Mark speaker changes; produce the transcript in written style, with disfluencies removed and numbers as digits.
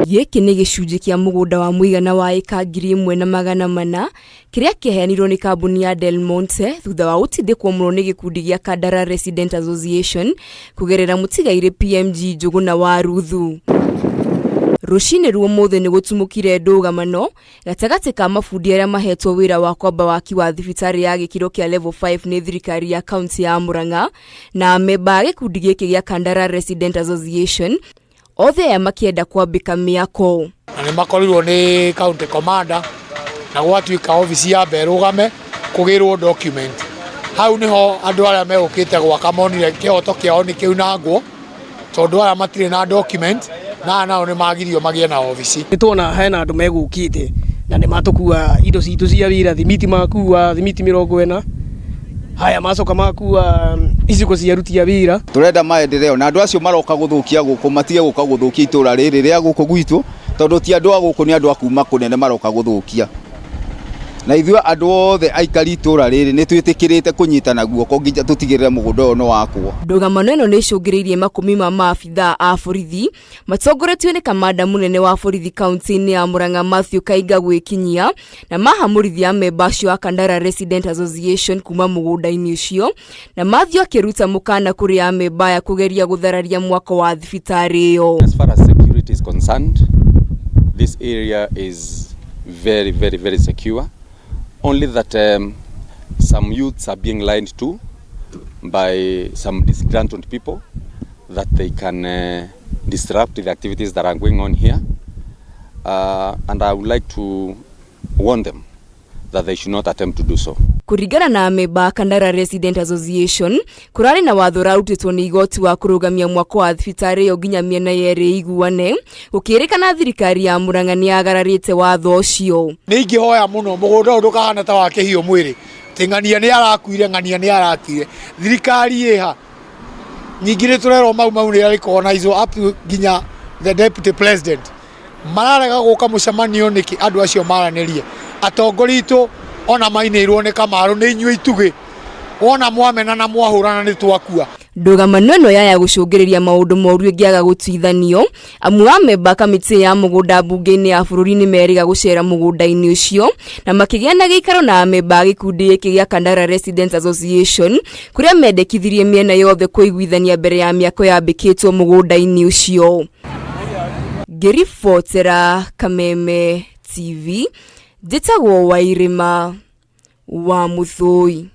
Speaker 1: Gĩkĩ nĩ gĩcunjĩ kĩa mũgũnda wa mũigana wa ĩka 1,400 kĩrĩa kĩaheanirwo nĩ kambuni ya Del Monte thutha wa gũtindĩkwo mũno nĩ gĩkundi gĩa Kandara Resident Association kũgerera mũtigairĩ PMG Njũgũna wa Ruthu. Rũcinĩ rwa ũmũthĩ nĩ gũtumũkire ndũgamano gatagatĩ ka mabundi arĩa mahetwo wĩra wa kwamba waki wa thibitarĩ ya gĩkĩro kĩa level 5 nĩ thirikari ya kaunti ya Murang'a na amemba a gĩkundi gĩkĩ gĩa Kandara Resident Association, othe aya makĩenda kwambĩka mĩako.
Speaker 2: Na nĩ makorirwo nĩ county commander na gwatuĩka obici yambe ĩrũgame kũgĩrwo document. Hau nĩho andũ arĩa megũkĩte gwaka monire kĩhoto kĩao nĩ kĩaunangwo tondũ aya matirĩ na document na aya nao nĩ magirio magĩe na obici.
Speaker 3: Nĩ tuona hena andũ megũkĩte na nĩ matũkua indo citũ cia wĩra, thimiti makua thimiti 40, haya macoka makua iciko cia aruti a wĩra.
Speaker 4: Turenda maendeleo na andũ acio maroka gũthũkia gũkũ matige gũka gũthũkia itũra rĩrĩ rĩa gũkũ gwitũ, tondũ ti andũ a gũkũ, nĩ andũ a kuma kũnene maroka gũthũkia. Na ithuĩ andũ othe aikari itũra rĩrĩ nĩ twĩtĩkĩrĩte kũnyitana guoko nginya tũtigĩrĩre mũgũnda ũyũ nĩ wakwo.
Speaker 1: Ndũgamano ĩno nĩ ĩcũngĩrĩirie makũmi ma maabithaa a borithi matongoretio nĩ kamanda mũnene wa borithi kaunti-inĩ ya Murang'a Mathew Kaiga gwĩkinyia na mahamũrithia amemba acio a Kandara Resident Association kuma mũgũnda-inĩ ũcio, na Mathew akĩruta mũkana kũrĩ amemba aya kũgeria gũthararia mwako wa thibitarĩ ĩyo.
Speaker 5: As far as security is concerned, this area is very, very, very secure. Only that some youths are being lied to by some disgruntled people that they can disrupt the activities that are going on here. And I would like to warn them that they should not attempt to do so.
Speaker 1: Kũringana na amemba a Kandara Resident Association, kũrarĩ na watho ũrarutĩtwo nĩ igoti wa kũrũgamia mwako wa thibitarĩ ĩyo nginya mĩena yerĩ ĩiguane, gũkĩrĩkana thirikari ya Murang'a nĩ yagararĩte watho ũcio.
Speaker 2: Nĩ ingĩhoya mũno mũgũnda ũyũ ndũkahane ta wa kĩhiũ mwĩrĩ, atĩ ng'ania nĩ arakuire, ng'ania nĩ arakuire. Thirikari ĩha? Ningĩ nĩ tũrerwo Mau Mau nĩ arĩ up to nginya the deputy president mararega gũka mũcemanio nĩkĩ? Andũ acio maranĩrie atongoria itũ ona mainĩirwo nĩ Kamaru nĩ inyuĩ itugĩ wona mwamena na mwahũrana nĩ twakua.
Speaker 1: Ndũgamano ĩno yaya gũcũngĩrĩria maũndũ moru ĩngĩaga gũtuithanio, amu amemba kamĩtĩ ya mũgũnda mbunge-inĩ ya bũrũri nĩ merĩga gũcera mũgũnda-inĩ ũcio na makĩgĩa na gĩikaro na amemba a gĩkundi gĩkĩ gĩa Kandara Residents Association, kũrĩa mendekithirie mĩena yothe kũiguithania mbere ya mĩako yambĩkĩtwo mũgũnda-inĩ ũcio. Ngĩribotera Kameme TV, njĩtagwo Wairĩma wa Mũthũi.